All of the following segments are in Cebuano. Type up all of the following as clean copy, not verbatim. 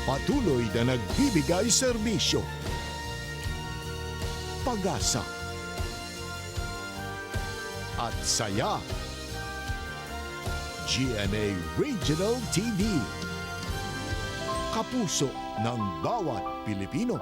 Patuloy na nagbibigay serbisyo, pag-asa, at saya. GMA Regional TV. Kapuso ng bawat Pilipino.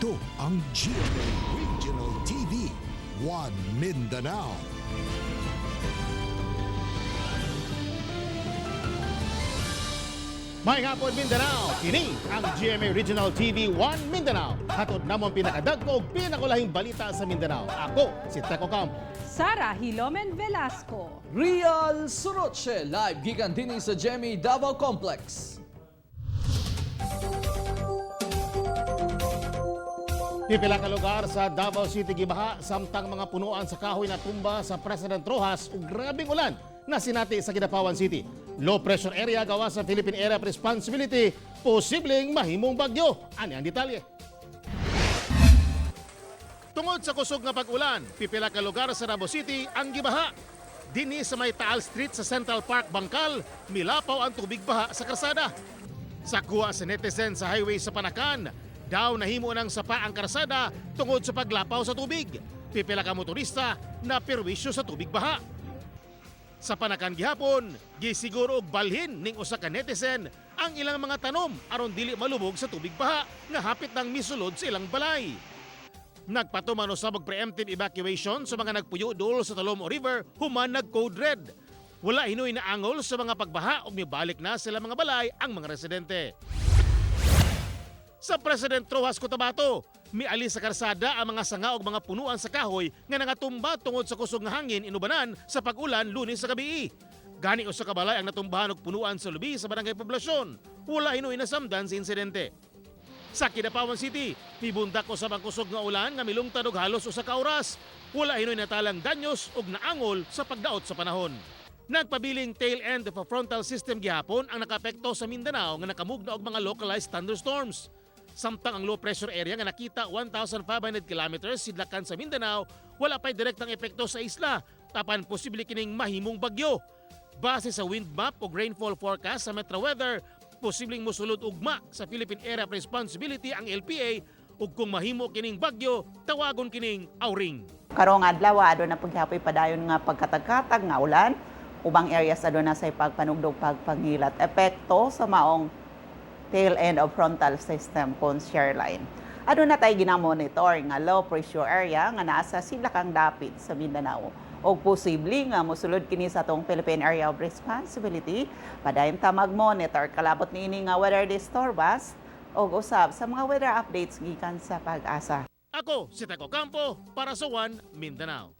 Ito ang GMA Regional TV, One Mindanao. May hapon, Mindanao! Kini ang GMA Regional TV 1 Mindanao. Hatod namo ang pinakadagko ug pinakulahing balita sa Mindanao. Ako si Teco Campo. Sara Hilomen Velasco. Real Suroche live gikan dinhi sa GMA Davao Complex. Pipila ka lugar sa Davao City gibaha samtang mga punuan sa kahoy na tumba sa President Rojas ug grabeng ulan na sinati sa Kidapawan City. Low pressure area gawa sa Philippine Area of Responsibility, posibleng mahimong bagyo. Ani ang detalye. Tungod sa kusog nga pag-ulan, pipila ka lugar sa Davao City ang gibaha. Dinhi sa may Taal Street sa Central Park, Bangkal, milapaw ang tubig baha sa karsada. Sa kuha sa netizen sa highway sa Panacan, daw nahimo ng sapa ang karsada tungod sa paglapaw sa tubig. Pipila ka motorista na perwisyo sa tubig baha. Sa Panacan gihapon, gisiguro og balhin ning usa ka netizen ang ilang mga tanom aron dili malubog sa tubig baha nga hapit nang misulod sa ilang balay. Nagpatuman usab og preemptive evacuation sa mga nagpuyo duol sa Talomo River human nag-code red. Wala hinuy na angol sa mga pagbaha ug mibalik na sila mga balay ang mga residente. Sa President Rojas Cotabato, miali sa karsada ang mga sanga ug mga punuan sa kahoy nga nangatumba tungod sa kusog nga hangin inubanan sa pag-ulan Lunes sa gabi. Gani usa ka balay ang natumbahan og punuan sa lubi sa barangay Poblasyon. Wala hinuy nasamdan sa insidente. Sa Kidapawan City, mibundak usab ang kusog nga ulan nga milungtad og halos usa ka oras. Wala hinoy natalang danyos ug naangol sa pagdaot sa panahon. Nagpabiling tail end of a frontal system gihapon ang nakaapekto sa Mindanao nga nakamugna og mga localized thunderstorms. Samtang ang low pressure area nga nakita 1,500 kilometers sidlakan sa Mindanao, wala pa'y direktang epekto sa isla, tapan posible kining mahimong bagyo. Base sa wind map o rainfall forecast sa Metro Weather, posibleng mosulod ugma sa Philippine Area of Responsibility ang LPA ug kung mahimo kining bagyo, tawagon kining Auring. Karong adlaw aduna paghapoy padayon nga pagkatagkatag nga ulan ubang areas aduna say pagpanugdog pagpangilat epekto sa maong tail end of frontal system kon shear line. Aduna tay ginamonitor nga low pressure area nga naa sa sidlakang dapit sa Mindanao og posible nga mosulod kini sa atong Philippine Area of Responsibility. Padayon ta mag-monitor kalabot niini nga weather disturbance og usab sa mga weather updates gikan sa Pag-asa. Ako si Teco Campo para sa One Mindanao.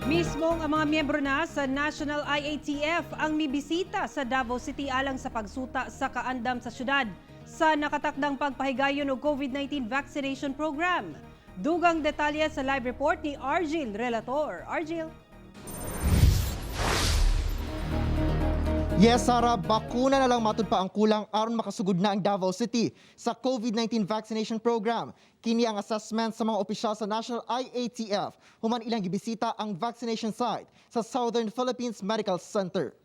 Mismong ang mga miyembro na sa National IATF ang mibisita sa Davao City alang sa pagsuta sa kaandam sa syudad sa nakatakdang pagpahigayon og COVID-19 vaccination program. Dugang detalye sa live report ni Argil Relator. Argil. Yes, Sarah, bakuna na lang matud pa ang kulang aron makasugod na ang Davao City sa COVID-19 vaccination program. Kini ang assessment sa mga opisyal sa National IATF human ilang gibisita ang vaccination site sa Southern Philippines Medical Center.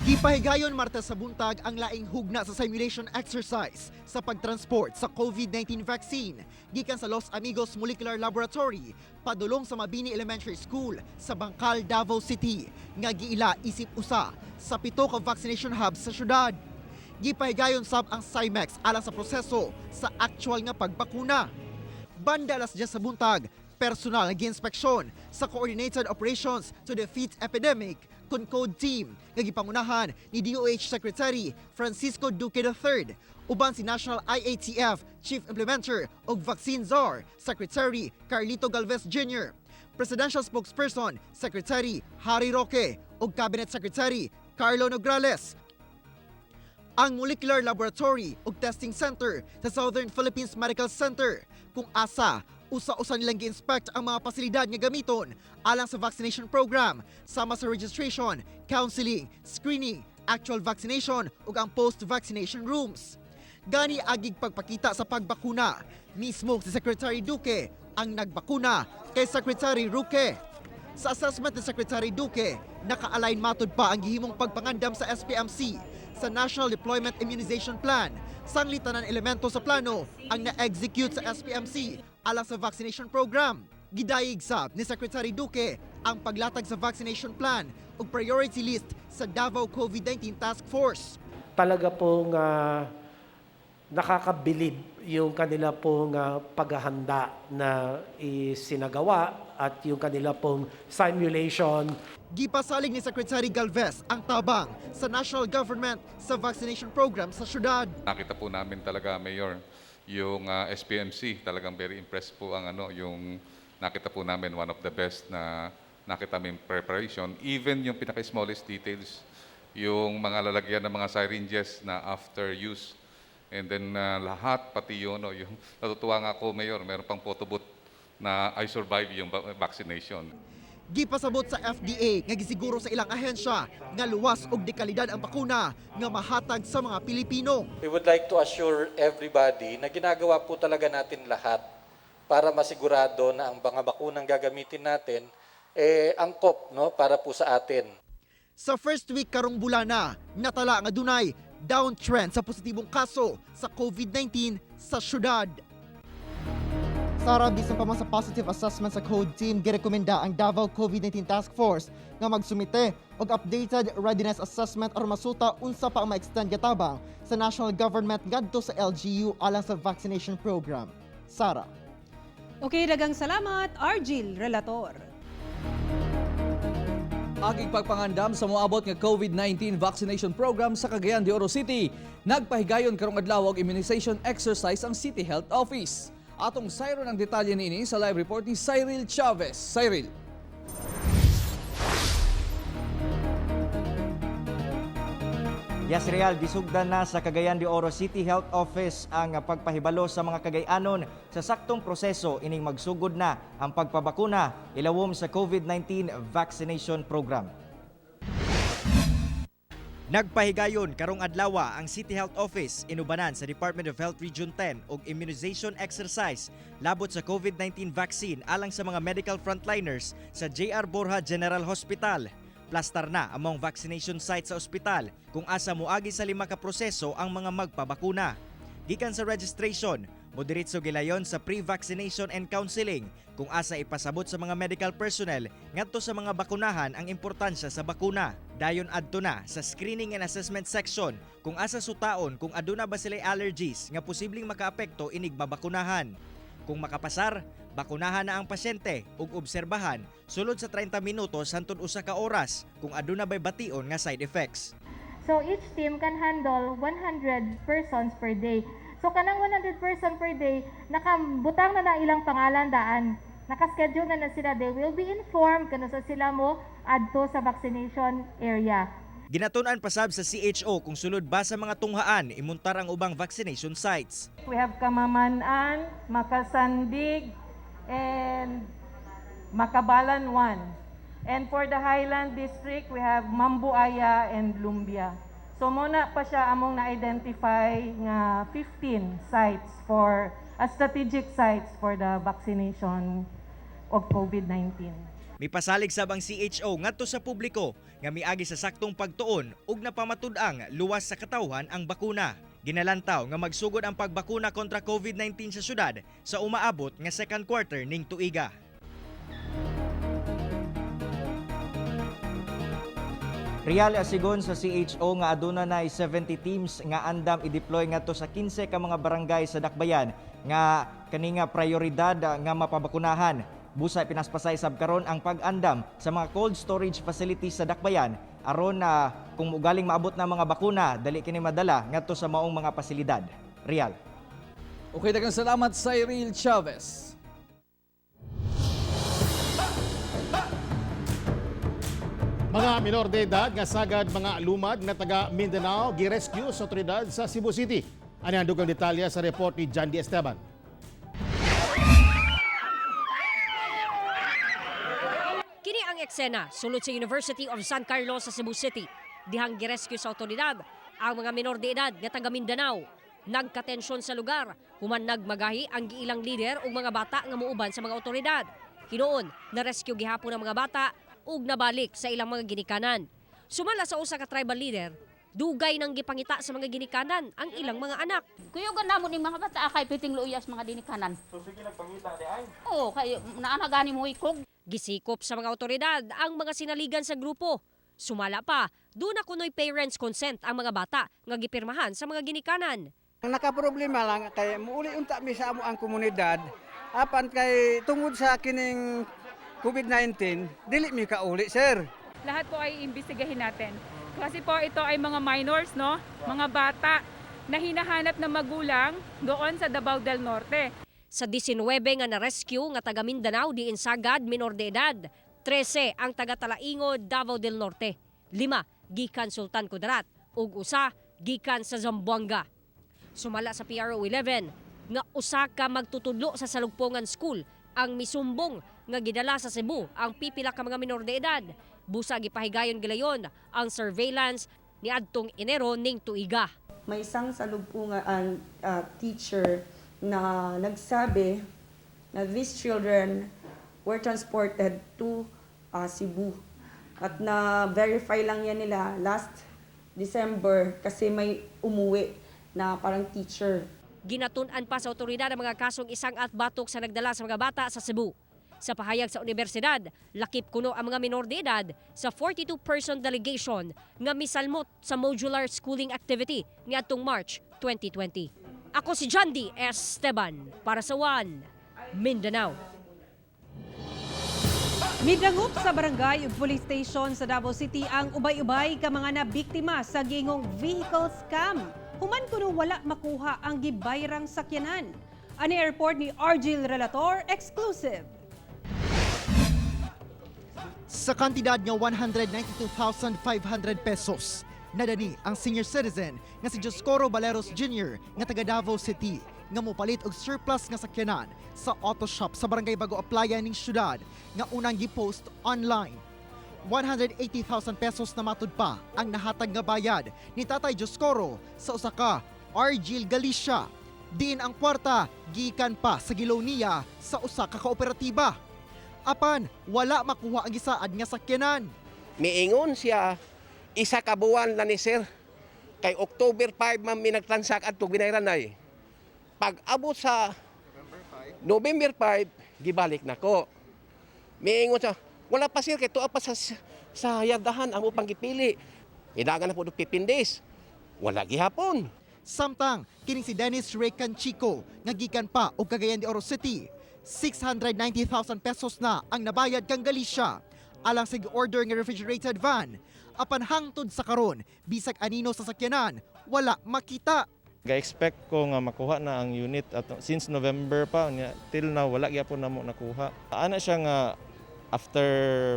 Gipahigayon Martes sa buntag ang laing hugna sa simulation exercise sa pagtransport sa COVID-19 vaccine gikan sa Los Amigos Molecular Laboratory padulong sa Mabini Elementary School sa Bangkal, Davao City nga giila isip usa sa 7 ka vaccination hubs sa syudad. Gipahigayon sab ang CIMEX alang sa proseso sa actual nga pagbakuna. Banda alas 10 sa buntag, personal nga giinspeksyon sa Coordinated Operations to Defeat Epidemic CONCODE team nga gipangunahan ni DOH Secretary Francisco Duque III uban si National IATF Chief Implementer ug Vaccine Czar Secretary Carlito Galvez Jr., Presidential Spokesperson Secretary Harry Roque ug Cabinet Secretary Carlo Nograles. Ang Molecular Laboratory ug Testing Center sa Southern Philippines Medical Center kung asa usa-usa nilang gi-inspect ang mga pasilidad nga gamiton alang sa vaccination program sama sa registration, counseling, screening, actual vaccination ug ang post-vaccination rooms. Gani agig pagpakita sa pagbakuna, mismo si Secretary Duque ang nagbakuna kay Secretary Roque. Sa assessment ni Secretary Duque, naka-align matud pa ang gihimong pagpangandam sa SPMC sa National Deployment Immunization Plan. Sangli tanan elemento sa plano ang na-execute sa SPMC alang sa vaccination program. Gidayig sab ni Secretary Duque ang paglatag sa vaccination plan ug priority list sa Davao COVID-19 Task Force. Talaga pong nakakabilib yung kanila pong paghahanda na isinagawa at yung kanila pong simulation. Gipasalig ni Secretary Galvez ang tabang sa national government sa vaccination program sa syudad. Nakita po namin talaga, Mayor, yung SPMC, talagang very impressed po ang ano, yung nakita po namin, one of the best na nakita namin preparation. Even yung pinaka-smallest details, yung mga lalagyan ng mga syringes na after use. And then lahat, pati yun, no, yung natutuwa nga ako, Mayor, meron pang photo booth na I survive yung vaccination. Gipasabot sa FDA nga gisiguro sa ilang ahensya nga luwas og dekalidad ang bakuna nga mahatag sa mga Pilipino. We would like to assure everybody na ginagawa po talaga natin lahat para masigurado na ang mga bakunang gagamitin natin eh angkop, no, para po sa atin. Sa first week karong bulana, natala nga dunay downtrend sa positibong kaso sa COVID-19 sa syudad. Sara, bisan pa man sa positive assessment sa code team, girekomenda ang Davao COVID-19 Task Force nga magsumite og updated readiness assessment aron masuta unsa pa ang ma-extend nga tabang sa national government ngadto sa LGU alang sa vaccination program. Sara. Okay, daghang salamat, Argil Relator. Agig pagpangandam sa moabot nga COVID-19 vaccination program sa Cagayan de Oro City. Nagpahigayon karong adlaw og immunization exercise ang City Health Office. Atong sayron ang detalye niini sa live report ni Cyril Chavez. Cyril. Yes, Real, gisugdan na sa Cagayan de Oro City Health Office ang pagpahibalo sa mga Cagayanon sa saktong proseso ining magsugod na ang pagpabakuna ilawom sa COVID-19 vaccination program. Nagpahigayon karong adlawa ang City Health Office inubanan sa Department of Health Region 10 og immunization exercise labot sa COVID-19 vaccine alang sa mga medical frontliners sa JR Borja General Hospital. Plastar na among vaccination site sa ospital kung asa moagi sa 5 ka proseso ang mga magpabakuna. Gikan sa registration, modiretso gilayon sa pre-vaccination and counseling kung asa ipasabot sa mga medical personnel ngadto sa mga bakunahan ang importansya sa bakuna. Dayon adto na sa screening and assessment section kung asa sutaon kung aduna ba sila'y allergies nga posibleng makaapekto inig mabakunahan. Kung makapasar, bakunahan na ang pasyente ug obserbahan sulod sa 30 minutos hantod 1 ka oras kung aduna bay bation nga side effects. So each team can handle 100 persons per day. So kanang 100 person per day, nakabutang na na ilang pangalan daan. Nakaschedule na na sila. They will be informed kanus-a sila mo adto sa vaccination area. Ginatun-an pasab sa CHO kung sulod ba sa mga tunghaan imuntar ang ubang vaccination sites. We have Camaman-an, Macasandig, and Macabalan 1. And for the Highland District, we have Mambuaya and Lumbia. So muna pa siya among na-identify nga 15 sites for strategic sites for the vaccination of COVID-19. Mipasalig sab ang CHO ngadto sa publiko nga miagi sa saktong pagtuon ug napamatud-ang luwas sa katawhan ang bakuna. Ginalantaw nga magsugod ang pagbakuna kontra COVID-19 sa syudad sa umaabot nga second quarter ning tuiga. Real asigon sa CHO nga aduna nay 70 teams nga andam i-deploy ngadto sa 15 ka mga barangay sa Dakbayan nga kani nga prioridad nga mapabakunahan. Busa pinaspasay sab karon ang pag-andam sa mga cold storage facilities sa Dakbayan aron na kung mugaling maabot na mga bakuna dali kini madala ngadto sa maong mga pasilidad. Real. Okay, daghang salamat, Cyril Chavez. Mga minor de edad nga sagad mga lumad nga taga Mindanao girescue sa otoridad sa Cebu City. Ani ang dugang detalye sa report ni Jandy Esteban. Kini ang eksena sulod sa University of San Carlos sa Cebu City. Dihang girescue sa otoridad ang mga minor de edad nga taga Mindanao. Nagkatensyon sa lugar, human nagmagahi ang giilang lider ug mga bata nga muuban sa mga otoridad. Hinuon, na-rescue gihapon ang mga bata ug nabalik sa ilang mga ginikanan. Sumala sa usa ka tribal leader, dugay nang gipangita sa mga ginikanan ang ilang mga anak. Kuyugan namo ni mga bata kay piting luyas mga dinikanan. So sige nagpangita di ay. Oo, kay naa gani mo ikog. Gisikop sa mga otoridad ang mga sinaligan sa grupo. Sumala pa, doon na kuno'y parents consent ang mga bata nga gipirmahan sa mga ginikanan. Ang nakaproblema lang kay muuli unta mi sa amo ang komunidad apan kay tungod sa kining COVID-19 dili mi kauli, sir. Lahat po ay imbestigahin natin. Kasi po ito ay mga minors, no? Mga bata na hinahanap ng magulang doon sa Davao del Norte. Sa 19 nga na-rescue nga taga Mindanao diin sagad minor de edad, 13 ang taga Talaingod, Davao del Norte, 5 gikan Sultan Kudarat ug usa gikan sa Zamboanga. Sumala sa PRO 11 nga usa ka magtutudlo sa Salugpongan School ang misumbong nga gidala sa Cebu ang pipila ka mga minor de edad. Busa gipahigayon gilayon ang surveillance niadtong Enero ning tuiga. May isang Salugpongan teacher na nagsabi na these children were transported to Cebu. At na-verify lang yan nila last December kasi may umuwi na parang teacher. Ginatun-an pa sa otoridad ang mga kasong isang at batok sa nagdala sa mga bata sa Cebu. Sa pahayag sa universidad, lakip kuno ang mga minor de edad sa 42-person delegation nga misalmot sa modular schooling activity niadtong March 2020. Ako si Jandy Esteban para sa One Mindanao. Midangop sa barangay ug police station sa Davao City ang ubay-ubay ka mga nabiktima sa giingong vehicle scam. Human kuno wala makuha ang gibayrang sakyanan. Ani report ni Argil Relator, exclusive. Sa kantidad nga 192,500 pesos, nadani ang senior citizen nga si Joscoro Baleros Jr. nga taga Davao City nga mopalit og surplus nga sakyanan sa auto shop sa Barangay Bago Aplaya ning syudad nga unang gipost online. 180,000 pesos na matud pa ang nahatag nga bayad ni Tatay Joscoro sa usa ka Argil Galicia. Diin ang kwarta gikan pa sa giloan niya sa usa ka kooperatiba. Apan wala makuha ang gisaad nga sakyanan. Miingon siya, isa ka buwan na ni sir. Kay October 5 man mi nagtransact adto binayran. Pag abot sa November 5, gibalik na ko. Miingon siya, wala pa sir, kay tuwa pa sa yardahan amo pang gipili. Idagan na po 15 days. Wala gihapon. Samtang kining si Dennis Ray Canchico nga gikan pa og Cagayan de Oro City. 690,000 pesos na ang nabayad kang Galicia alang sa order nga refrigerated van. Apan hangtod sa karon, bisag anino sa sakyanan, wala makita. Ga-expect ko nga makuha na ang unit at since November pa unya, till now wala gyapon namo nakuha. Ana siya nga after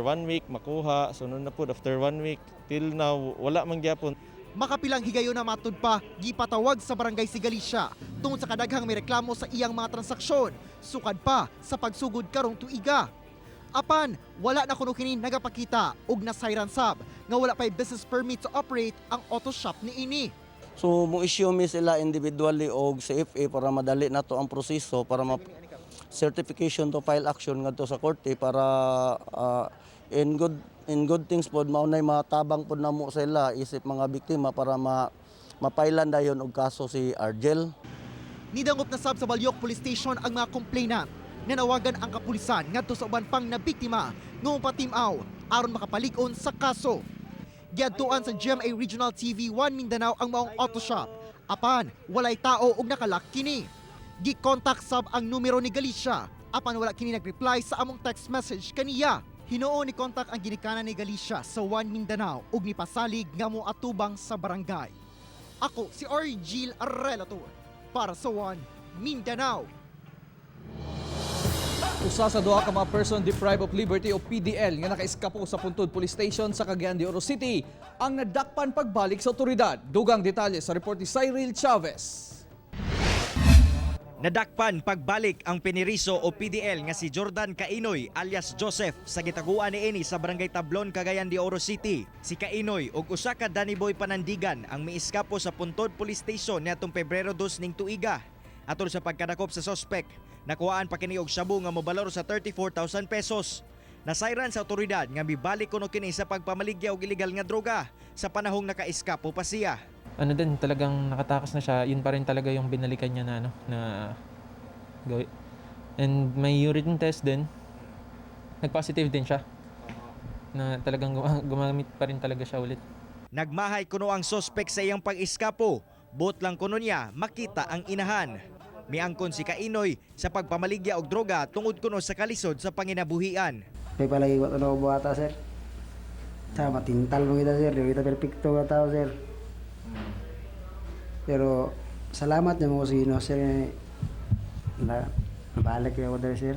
one week makuha, sunod na pud after one week till now wala man gyapon. Makapilang higayon na matud pa gipatawag sa barangay si Galicia tungod sa kadaghang may reklamo sa iyang mga transaksyon, sukad pa sa pagsugod karong tuiga. Apan wala na kuno kini nagapakita og nasayran sab nga wala pay business permit to operate ang auto shop niini. So mo-issue mi sila individually og CFA para madali na to ang proseso para certification to file action ngadto sa korte para in good things pod mao nay matabang pod namo sa ila isip mga biktima para mapailan dayon og kaso si Argel. Nidangop na sab sa Baliok Police Station ang mga complainant. Nanawagan ang kapulisan ngadto sa uban pang nabiktima nga mopatimaw aron makapalig-on sa kaso. Giadtuan sa GMA Regional TV 1 Mindanao ang maong auto shop. Apan walay tao og naka-lock kini. Gikontak sab ang numero ni Galicia apan wala kini nag-reply sa among text message kaniya. Hinuon ni kontak ang ginikanan ni Galicia sa 1 Mindanao ug nipasalig nga moatubang sa barangay. Ako si Argil Relator para sa 1 Mindanao. Usa sa duha ka mga person deprived of liberty o PDL nga nakaiskapo sa Puntod Police Station sa Cagayan de Oro City ang nadakpan pagbalik sa otoridad. Dugang detalye sa report ni Cyril Chavez. Nadakpan pagbalik ang piniriso o PDL nga si Jordan Kainoy alias Joseph sa gitaguan niini sa Barangay Tablon, Cagayan de Oro City. Si Kainoy ug usa ka Danny Boy Panandigan ang miiskapo sa Puntod Police Station niadtong Pebrero 2 ning tuiga. Atol sa pagkadakop sa sospek, nakuhaan pa kini og shabu nga mobalor sa 34,000 pesos. Nasayran sa otoridad nga mibalik kuno kini sa pagpamaligya og illegal nga droga sa panahong nakaiskapo pa siya. Ano din, talagang nakatakas na siya, yun pa rin talaga yung binalikan niya na ano na gawin. And may urine test din. Nag-positive din siya. Na talagang gumamit pa rin talaga siya ulit. Nagmahay kuno ang sospek sa iyang pag-iskapo. Buot lang kuno niya makita ang inahan. Miangkon si Kainoy sa pagpamaligya og droga tungod kuno sa kalisod sa panginabuhian. May palagi ko ito buhata, sir. Sa matintal mo kita, sir. Di kita perfecto nga tao, sir. Pero salamat na mo sa Ginoo, sir. Na, nabalik ako dali, sir.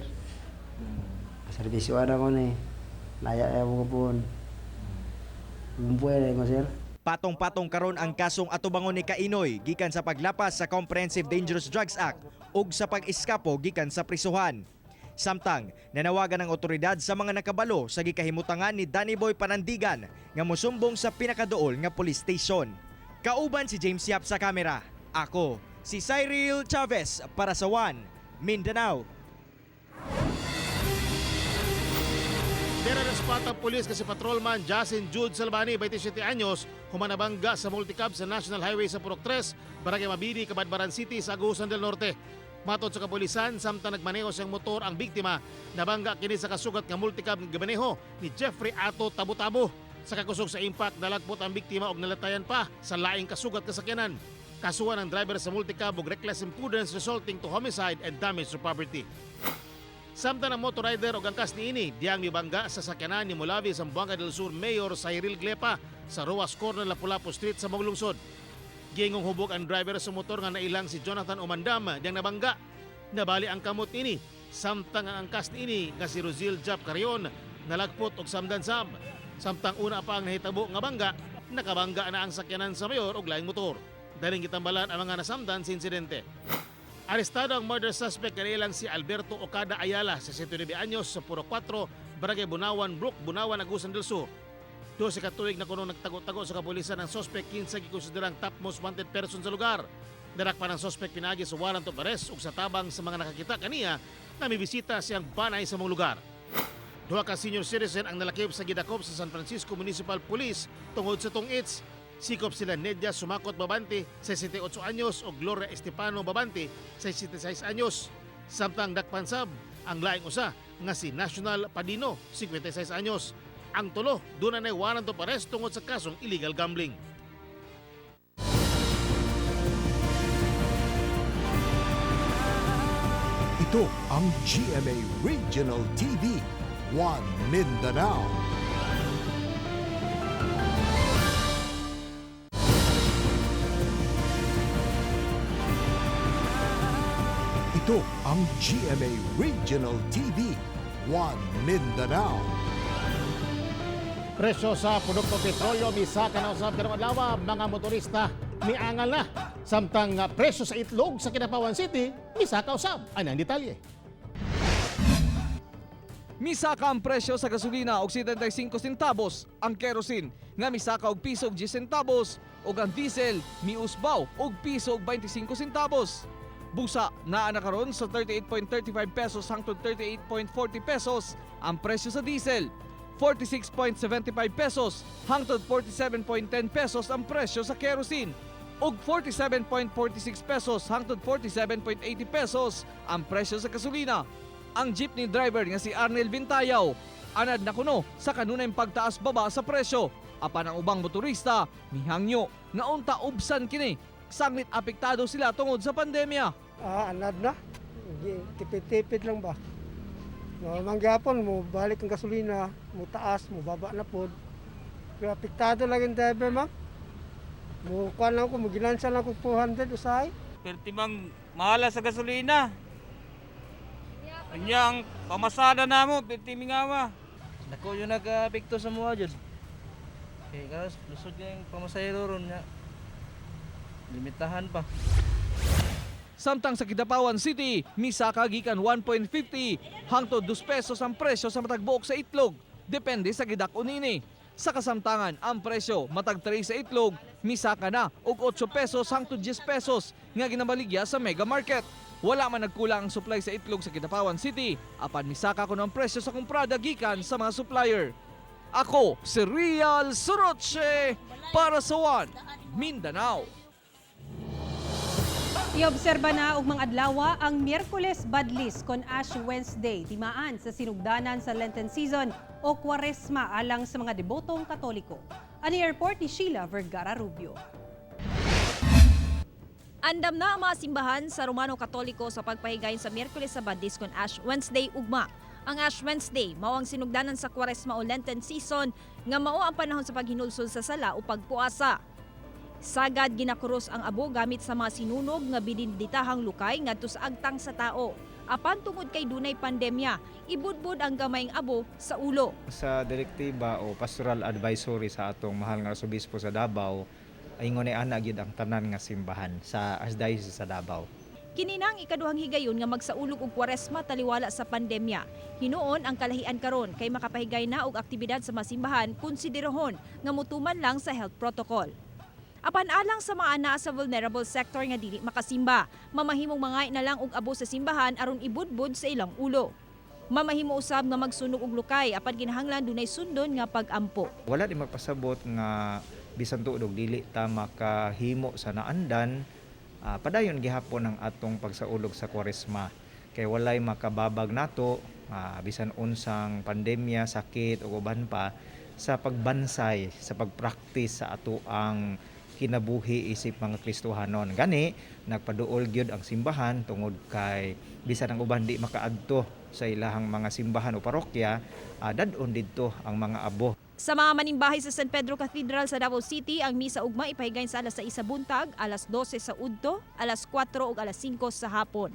Servisyo na ko ni. Laya ako ko po. Bumbuhay na ko, sir. Patong-patong karon ang kasong atubangon ni Kainoy gikan sa paglapas sa Comprehensive Dangerous Drugs Act ug sa pag-eskapo gikan sa prisuhan. Samtang nanawagan ang otoridad sa mga nakabalo sa gikahimutangan ni Danny Boy Panandigan nga mosumbong sa pinakaduol nga police station. Kauban si James Yap sa kamera. Ako si Cyril Chavez para sa One Mindanao. Dera na spot ang pulis kasi patrolman Justin Jude Salvani, 27 anyos, humanabangga sa multicab sa National Highway sa Purok 3, Barangay Mabini, Cabadbaran City sa Agusan del Norte. Matod sa kapulisan, samtang nagmaneho siyang motor ang biktima, nabangga kini sa kasugat nga multicab nga gimaneho ni Jeffrey Ato Tabutabo. Sa kakusog sa impact, nalagpot ang biktima og nalatayan pa sa laing kasugat kasakyanan. Kasuhan ang driver sa multicab og reckless imprudence resulting to homicide and damage to property. Samtang ang motorrider og angkas niini diyang mibangga sa sakyanan ni Molavi, Zamboanga del Sur Mayor Cyril Glepa sa Roas Corner, Lapu-Lapu Street sa maong lungsod. Giingong hubog ang driver sa motor nga nailang si Jonathan Omandam diyang nabangga. Nabali ang kamot niini samtang ang angkas niini nga si Rosil Jap Carion nalagpot og samdan sab. Samtang una pa ang nahitabo nga bangga, nakabangga na ang sakyanan sa mayor og laing motor. Daling gitambalan ang mga nasamdan sa insidente. Arestado ang murder suspect kanilang si Alberto Okada Ayala sa 69 anyos sa Puro 4, Barangay Bunawan, Brook, Bunawan, Agusan del Sur. 12 ka tuig na kuno nagtago-tago sa kapulisan ang suspect kinsa gikonsiderang top most wanted person sa lugar. Narakpan ang suspect pinagi sa warrant of arrest ug sa tabang sa mga nakakita kaniya na mibisita siyang banay sa maong lugar. Duha ka senior citizen ang nalakip sa gidakop sa San Francisco Municipal Police tungod sa tungits. Sikop sila Nedia Sumakot Babante, 68 anyos, o Gloria Estepano Babante, 66 anyos. Samtang dakpan sab ang laing usa nga si National Padino, 56 anyos. Ang tulo duna nay warrant of arrest tungod sa kasong illegal gambling. Ito ang GMA Regional TV, One Mindanao. Ito ang GMA Regional TV, One Mindanao. Presyo sa produkto petrolyo misaka na usab karong adlaw, mga motorista miangal na. Samtang presyo sa itlog sa Kidapawan City misaka usab. Ano ang detalye? Misaka ang presyo sa gasolina og 75 centavos, ang kerosene nga misaka og piso og 10 centavos ug ang diesel miusbaw og piso og 25 centavos. Busa, naa na karon sa 38.35 pesos hangtod 38.40 pesos ang presyo sa diesel. 46.75 pesos hangtod 47.10 pesos ang presyo sa kerosene ug 47.46 pesos hangtod 47.80 pesos ang presyo sa gasolina. Ang jeepney driver nga si Arnel Bintayaw, anad na kuno sa kanunay pagtaas baba sa presyo. Apan ang ubang motorista mihangyo nga unta ubsan kini sanglit apektado sila tungod sa pandemya. Ah, anad na. Tipid-tipid lang ba? Normal gyapon mo balik ang gasolina, mo taas, mo baba na pod. Pero apektado lang yung driver, ma'am. Mo kuan lang ko, mo ginansa lang ko 400 usahay. Pertimang mahala sa gasolina. Kanyang pamasada na mo, pertimingawa. Nako yun nag-apekto sa mga jud. Kay karos lusod yung pamasahero ron nga. Limitahan pa. Samtang sa Kidapawan City, misaka gikan 1.50 hangtod 2 pesos ang presyo sa matag buok sa itlog. Depende sa gidak-on nini. Sa kasamtangan, ang presyo matag tray sa itlog, misaka na og 8 pesos hangtod 10 pesos nga ginabaligya sa Mega Market. Wala man nagkulang ang supply sa itlog sa Kidapawan City, apan misaka kuno ang presyo sa kumprada gikan sa mga supplier. Ako si Real Soroche para sa One Mindanao. Iobserba na og mga adlawa ang Miyerkules Badlis kon Ash Wednesday, timaan sa sinugdanan sa Lenten season o Kwaresma alang sa mga debotong Katoliko. Ani report ni Sheila Vergara Rubio. Andam na ang mga simbahan sa Romano Katoliko sa pagpahigayon sa Miyerkules sa Badlis kon Ash Wednesday ugma. Ang Ash Wednesday mao ang sinugdanan sa Kwaresma o Lenten season nga mao ang panahon sa paghinulsol sa sala o pagpuasa. Sagad ginakuros ang abo gamit sa mga sinunog nga bininditahang lukay ngadto sa agtang sa tao. Apan tungod kay dunay pandemya, ibudbud ang gamayng abo sa ulo. Sa direktiba o pastoral advisory sa atong mahal nga Arsobispo sa Davao, ingon ni ana gyud ang tanan nga simbahan sa Archdiocese sa Davao. Kini na ang ikaduhang higayon nga magsaulog og Kwaresma taliwala sa pandemya. Hinuon ang kalahian karon kay makapahigay na og aktibidad sa mga simbahan konsiderahon nga mutuman lang sa health protocol. Apan alang sa mga anaa sa vulnerable sector nga dili makasimba, mamahimong mangay na lang og abo sa simbahan aron ibudbud sa ilang ulo. Mamahimo usab nga magsunog og lukay apan kinahanglan dunay sundon nga pag-ampo. Wala di magpasabot nga bisan tuod og dili ta makahimo sa naandan, padayon gihapon ang atong pagsaulog sa Kwaresma. Kay walay makababag nato bisan unsang pandemya, sakit ug uban pa sa pagbansay, sa pagpraktis sa atoang kinabuhi isip mga Kristohanon. Gani nagpaduol gyud ang simbahan tungod kay bisan ang uban di makaadto sa ilahang mga simbahan o parokya, dad-on didto ang mga abo. Sa mga manimbahay sa San Pedro Cathedral sa Davao City, ang misa ugma ipahigayon sa alas 6 sa buntag, alas 12 sa udto, alas 4 ug alas 5 sa hapon.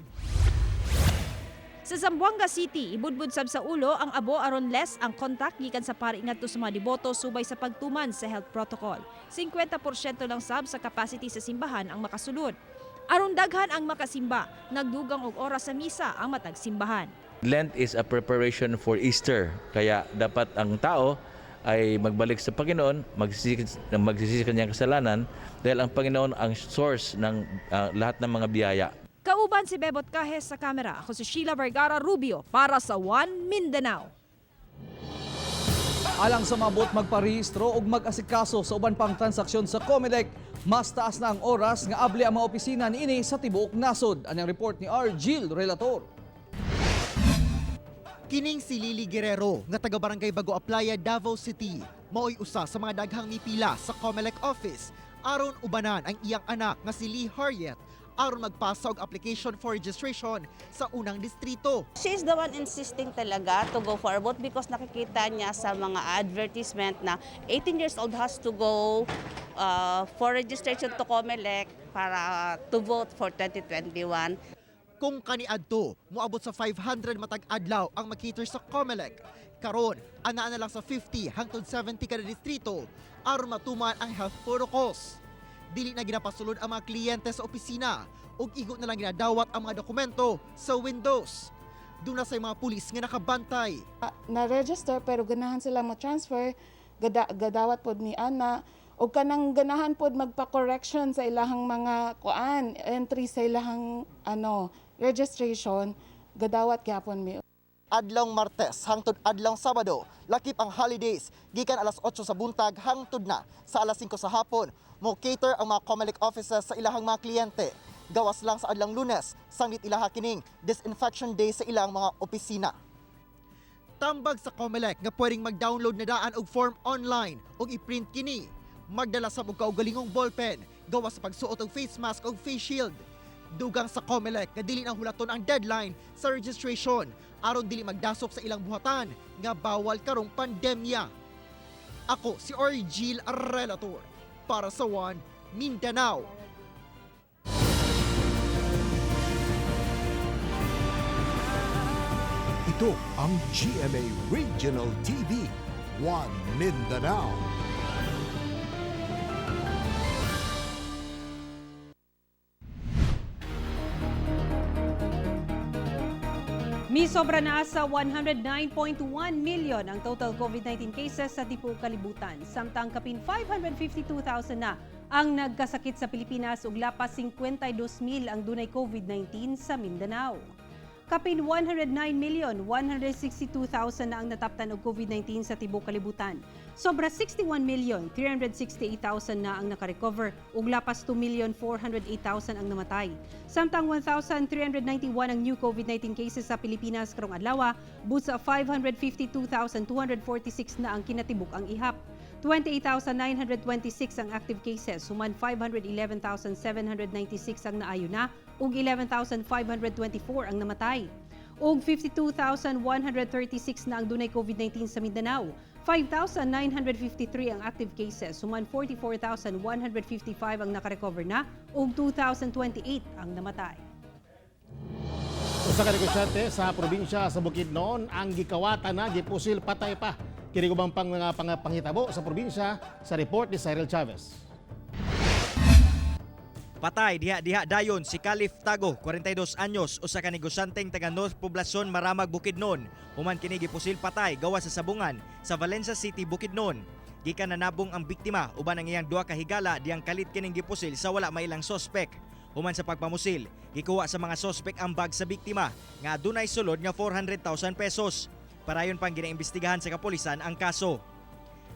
Sa Zamboanga City, ibudbud sab sa ulo ang abo aron less ang contact gikan sa pari ngadto sa mga deboto subay sa pagtuman sa health protocol. 50% lang sab sa capacity sa simbahan ang makasulod. Aron daghan ang makasimba, nagdugang og oras sa misa ang matag simbahan. Lent is a preparation for Easter. Kaya dapat ang tao ay magbalik sa Panginoon, magsisisi sa kanyang kasalanan dahil ang Panginoon ang source ng lahat ng mga biyaya. Kauban si Bebot Cajes sa kamera. Ako si Sheila Vergara Rubio para sa One Mindanao. Alang sa mabot magparehistro ug mag-asikaso sa uban pang transaksyon sa COMELEC, mas taas na ang oras nga abli ang mga opisina niini sa tibuok nasod. Anang report ni R. Gil Relator. Kining si Lily Guerrero nga taga Barangay Bago Aplaya, Davao City, maoy usa sa mga daghang mipila sa COMELEC office aron ubanan ang iyang anak nga si Lee Harriet aron magpasa og application for registration sa unang distrito. She's the one insisting talaga to go for a vote because nakikita niya sa mga advertisement na 18 years old has to go for registration to COMELEC para to vote for 2021. Kung kaniadto, moabot sa 500 matag adlaw ang makiter sa COMELEC. Karon, anaa na lang sa 50 hangtod 70 kada distrito aron matuman ang health protocols. Dili na ginapasulod ang mga kliyente sa opisina ug igo na lang ginadawat ang mga dokumento sa windows. Duna say mga pulis nga nakabantay. Na-register pero ganahan sila mo transfer, gadawat pod ni ana. O kanang ganahan pod magpa-correction sa ilahang mga kuan, entry sa ilahang ano, registration, gadawat gyapon mi. Adlawng Martes hangtod adlawng Sabado, lakip ang holidays, gikan alas 8 sa buntag hangtod na sa alas 5 sa hapon. Mo cater ang mga COMELEC offices sa ilahang mga kliyente. Gawas lang sa adlawng Lunes, sanglit ilaha kining disinfection day sa ilang mga opisina. Tambag sa COMELEC nga pwedeng mag-download na daan og form online ug i-print kini. Magdala sa og kaugalingong ballpen, gawas sa pagsuot og face mask ug face shield. Dugang sa COMELEC nga dili na hulaton ang deadline sa registration aron dili magdasop sa ilang buhatan nga bawal karong pandemya. Ako si Orgil Relator para sa One Mindanao. Ito ang GMA Regional TV, One Mindanao. Misobra na sa 109.1 million ang total COVID-19 cases sa tibuok kalibutan. Samtang kapin 552,000 na ang nagkasakit sa Pilipinas ug lapas 52,000 ang dunay COVID-19 sa Mindanao. Kapin 109,162,000 na ang nataptan og COVID-19 sa tibuok kalibutan. Sobra 61,368,000 na ang nakarecover ug lapas 2,408,000 ang namatay. Samtang 1,391 ang new COVID-19 cases sa Pilipinas karong adlaw, busa 552,246 na ang kinatibuk ang ihap. 28,926 ang active cases, human 511,796 ang naayo na ug 11,524 ang namatay. Ug 52,136 na ang dunay COVID-19 sa Mindanao. 5,953 ang active cases, human 44,155 ang nakarecover na ug 2,028 ang namatay. Usa ka negosyante sa probinsya sa Bukidnon ang gikawata na gipusil patay pa. Kini gubang pang mga panghitabo sa probinsya sa report ni Cyril Chavez. Patay diha-diha dayon si Calif Tago, 42 anyos, usa ka negosyanteng taga North Poblacion, Maramag, Bukidnon. Human kini gipusil patay gawas sa sabungan sa Valencia City, Bukidnon. Gikan nanabong ang biktima uban ang iyang duha ka higala diyang kalit kining gipusil sa wala mailang sospek. Human sa pagpamusil, gikuha sa mga sospek ang bag sa biktima nga adunay sulod nga 400,000 pesos. Parayon pang ginaimbestigahan sa kapulisan ang kaso.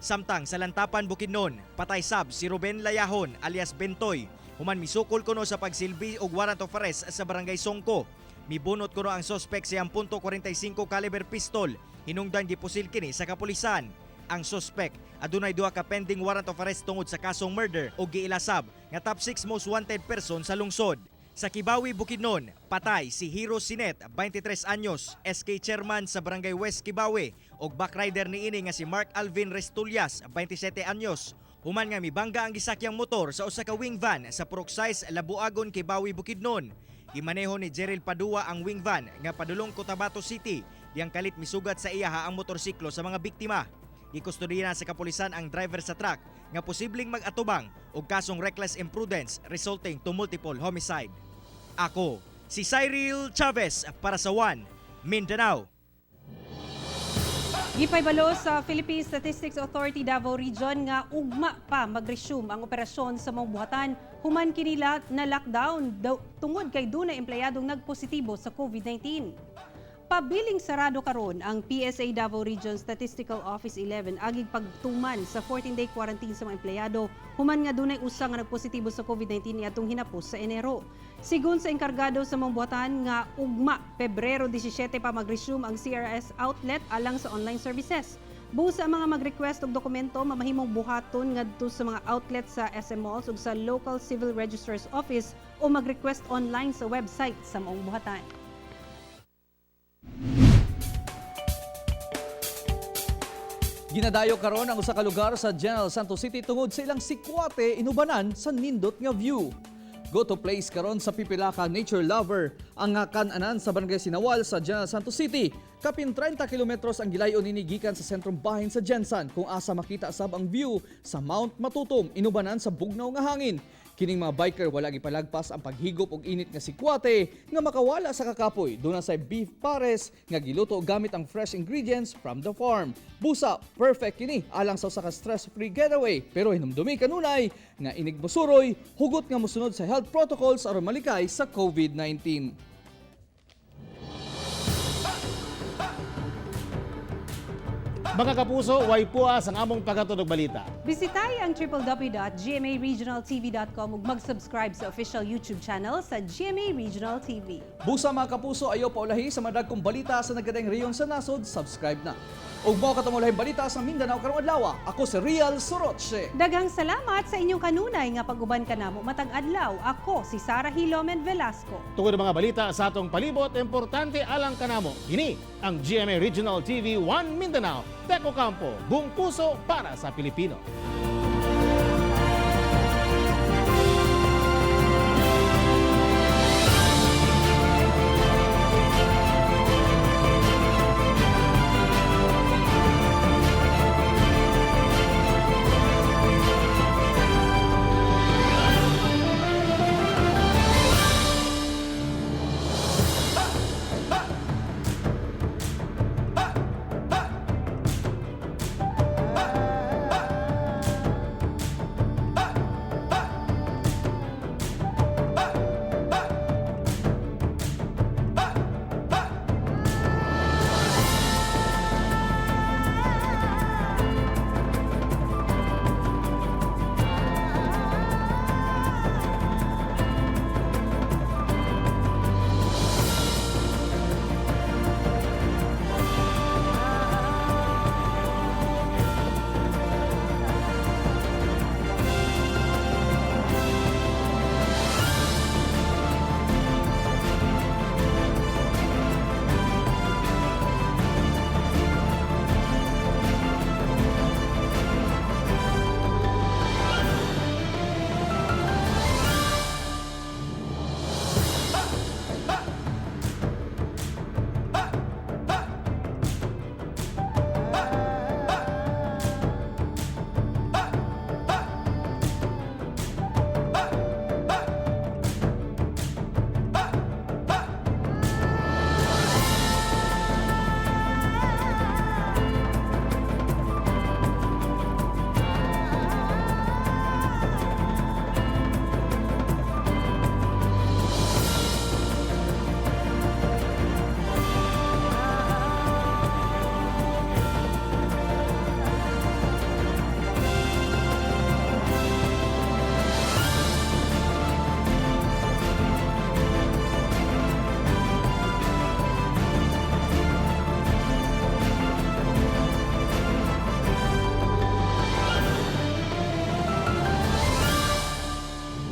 Samtang sa Lantapan, Bukidnon, patay sab si Ruben Layahon alias Bentoy. Human misukol kuno sa pagsilbi og warrant of arrest sa barangay Songko. Mibunot kuno ang sospek sa iyang .45 caliber pistol. Hinungdan gipusil kini sa kapulisan. Ang sospek adunay duha ka pending warrant of arrest tungod sa kasong murder o giilasab nga top 6 most wanted person sa lungsod. Sa Kibawi, Bukidnon, patay si Hiro Sinet, 23 anyos, SK chairman sa Barangay West Kibawi, ug backrider niini nga si Mark Alvin Restulias, 27 anyos. Human nga mibangga ang gisakyang motor sa usa ka wing van sa Purok 6, Labuagon, Kibawi, Bukidnon. Gimaneho ni Gerald Padua ang wing van nga padulong Cotabato City, diyang kalit misugat sa iyaha ang motorsiklo sa mga biktima. Gikustodiya na sa kapulisan ang driver sa truck nga posibleng mag-atubang og kasong reckless imprudence resulting to multiple homicide. Ako, si Cyril Chavez para sa One Mindanao. Gipaybalo sa Philippine Statistics Authority Davao Region nga ugma pa mag-resume ang operasyon sa mga buhatan human kinila na lockdown tungod kay dunay empleyadong nagpositibo sa COVID-19. Pabiling sarado karon ang PSA Davao Region Statistical Office 11 agig pagtuman sa 14-day quarantine sa mga empleyado human nga dunay usa nga nagpositibo sa COVID-19 niadtong hinapos sa Enero. Sigon sa enkargado sa mga buhatan nga ugma Pebrero 17 pa mag-resume ang CRS outlet alang sa online services. Busa ang mga mag-request og dokumento mamahimong buhaton ngadto sa mga outlet sa SM Malls ug sa local civil registrar's office o mag-request online sa website sa maong buhatan. Ginadayo karon ang usa ka lugar sa General Santos City tungod sa ilang sikwate inubanan sa nindot nga view. Go to place karon sa pipila ka nature lover ang kan-anan sa Barangay Sinawal sa General Santos City. Kapin 30 kilometros ang gilayon nini gikan sa sentrong bahin sa Jensan kung asa makita sab ang view sa Mount Matutum inubanan sa bugnaw nga hangin. Kining mga biker wala gipalagpas ang paghigop og init nga sikwate nga makawala sa kakapoy. Duna say beef pares nga giluto gamit ang fresh ingredients from the farm. Busa, perfect kini alang sa usa ka stress-free getaway. Pero hinumdumi kanunay nga inig mosuroy, hugot nga mosunod sa health protocols aron malikay sa COVID-19. Mga kapuso, way puas ang among paghatod og balita. Bisitay ang www.gmaregionaltv.com ug mag-subscribe sa official YouTube channel sa GMA Regional TV. Busa, mga kapuso, ayaw paulahi sa madagkong balita sa nagadaing rehiyon sa nasod, subscribe na. Ug mao katong ulahing balita sa Mindanao karong adlaw. Ako si Real Soroche. Daghang salamat sa inyong kanunay nga pag-uban kanamo matag adlaw. Ako si Sara Hilomen Velasco. Tungod ang mga balita sa atong palibot, importante alang kanamo. Kini ang GMA Regional TV 1 Mindanao. Teko Campo, buong puso para sa Pilipino.